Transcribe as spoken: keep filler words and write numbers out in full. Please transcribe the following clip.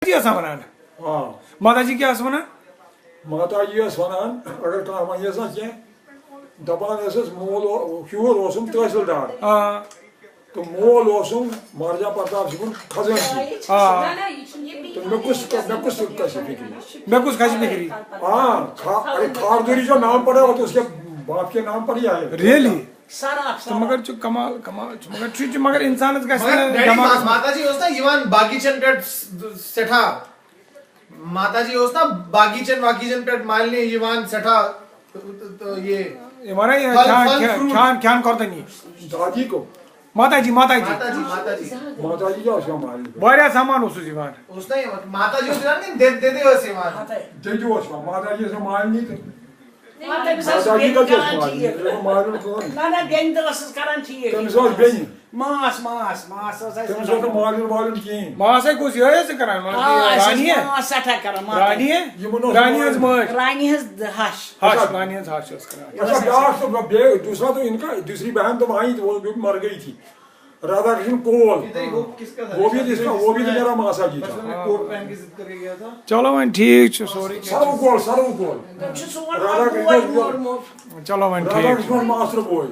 جی ٲسا وَنان؟ آ۔ ماتا جی کیٛاہ ٲس وَنان؟ ماتا جی ٲس وَنان، اگر کانٛہہ وَنہِ ٲس نا کینٛہہ، دَپان ٲسٕس، مول او-، ہیوٗر اوسُم تحصیٖلدار۔ آ۔ تہٕ مول اوسُم مہاراجا پرتاپ سنگھُن خزٲنچی۔ آ۔ تہٕ مےٚ کُس، مےٚ کُس کھسہِ فِکرِ؟ مےٚ کُس کھسہِ فِکرِ؟ آ، خا-، اے، خاردوری جو نام پڑا ہو تو اس کے باپ کے نام پر ہی آئے۔ Really؟ تو مگر چھُ کمال، کمال چھُ، مگر چھُ، چھُ، مگر اِنسانَس گژھِ مگر نہٕ ڈیڈی دٮ۪ماغَس ما-، ماتا جی اوس نا یِوان باغیچن پٮ۪ٹھ س-، سٮ۪ٹھاہ، ماتا جی اوس نا باغیچن واغیچن پٮ۪ٹھ مالنہِ یِوان سٮ۪ٹھاہ، تہٕ، تہٕ، تہٕ یہِ یہِ وَنان یہِ پھل، کھیٚوان، پھل کھیٚوان، fruit۔ کھیٚوان، کھیٚوان کھۄتہٕ نی۔ دادی کو؟ ماتا جی، ماتا جی۔ ماتا جی، ماتا جی۔ ماتا جی کیٛاہ اوس یِوان مالنہِ پٮ۪ٹھ؟ واریاہ سامان اوسُس یِوان۔ اوس نا یِوان، ماتا جی اوس یِوان کِنہٕ دٮ۪د-، دٮ۪دے ٲس یِوان؟ دٮ۪دِ اوس یِوان، ماتا جی ٲس یِوان مالنہِ تہٕ مگر تٔمِس ٲس ماتا جی بیٚنہِ کَتہِ ٲس کران مالنہِ؟ ٹھیٖک۔ تٔمِس ٲس مالنہِ کٕہٕنۍ۔ نہ، نہ، بیٚنہِ تہِ ٲسٕس کران ٹھیٖک۔ تٔمِس ٲس بیٚنہِ۔ ماس، ماس، ماس ٲس اَسہِ تٔمِس ٲس نہٕ رَنان۔ مالنہِ والنہِ کِہیٖنۍ۔ ماس ہے گوٚژھ یِہوٚے ٲسٕے کران، مطلب، آ، یہِ اَسہِ ٲسۍ رانی ہے؟ ماس سٮ۪ٹھاہ کران، ماتا۔ رانی ہے؟ یِمَن اوس رانی ہٕنٛز مالنہِ۔ مٲج۔ رانی ہٕنٛز ہَش۔ ہَش، اچھا۔ رانی ہٕنٛز ہَش ٲس کران۔ اچھا، بیٛاکھ تہٕ بیٚیہِ دوٗسرا تو اِنکا، دوٗسری بہن تو وہیں تھی، وہ بھی مر گئی تھی۔ राधा कृष्ण कोल। वो भी जिसका, वो भी तो मेरा मासा जी था। कोट पहन के जिद करके गया था। چلو وۄنۍ ٹھیٖک چھُ سورُے کینٛہہ۔ سرو کول، سرو کول۔ تٔمۍ چھُ سون رادا مول کرشن مورمُت۔ چلو وۄنۍ رادا ٹھیٖک چھُ۔ کرشن ماسٹر بوے۔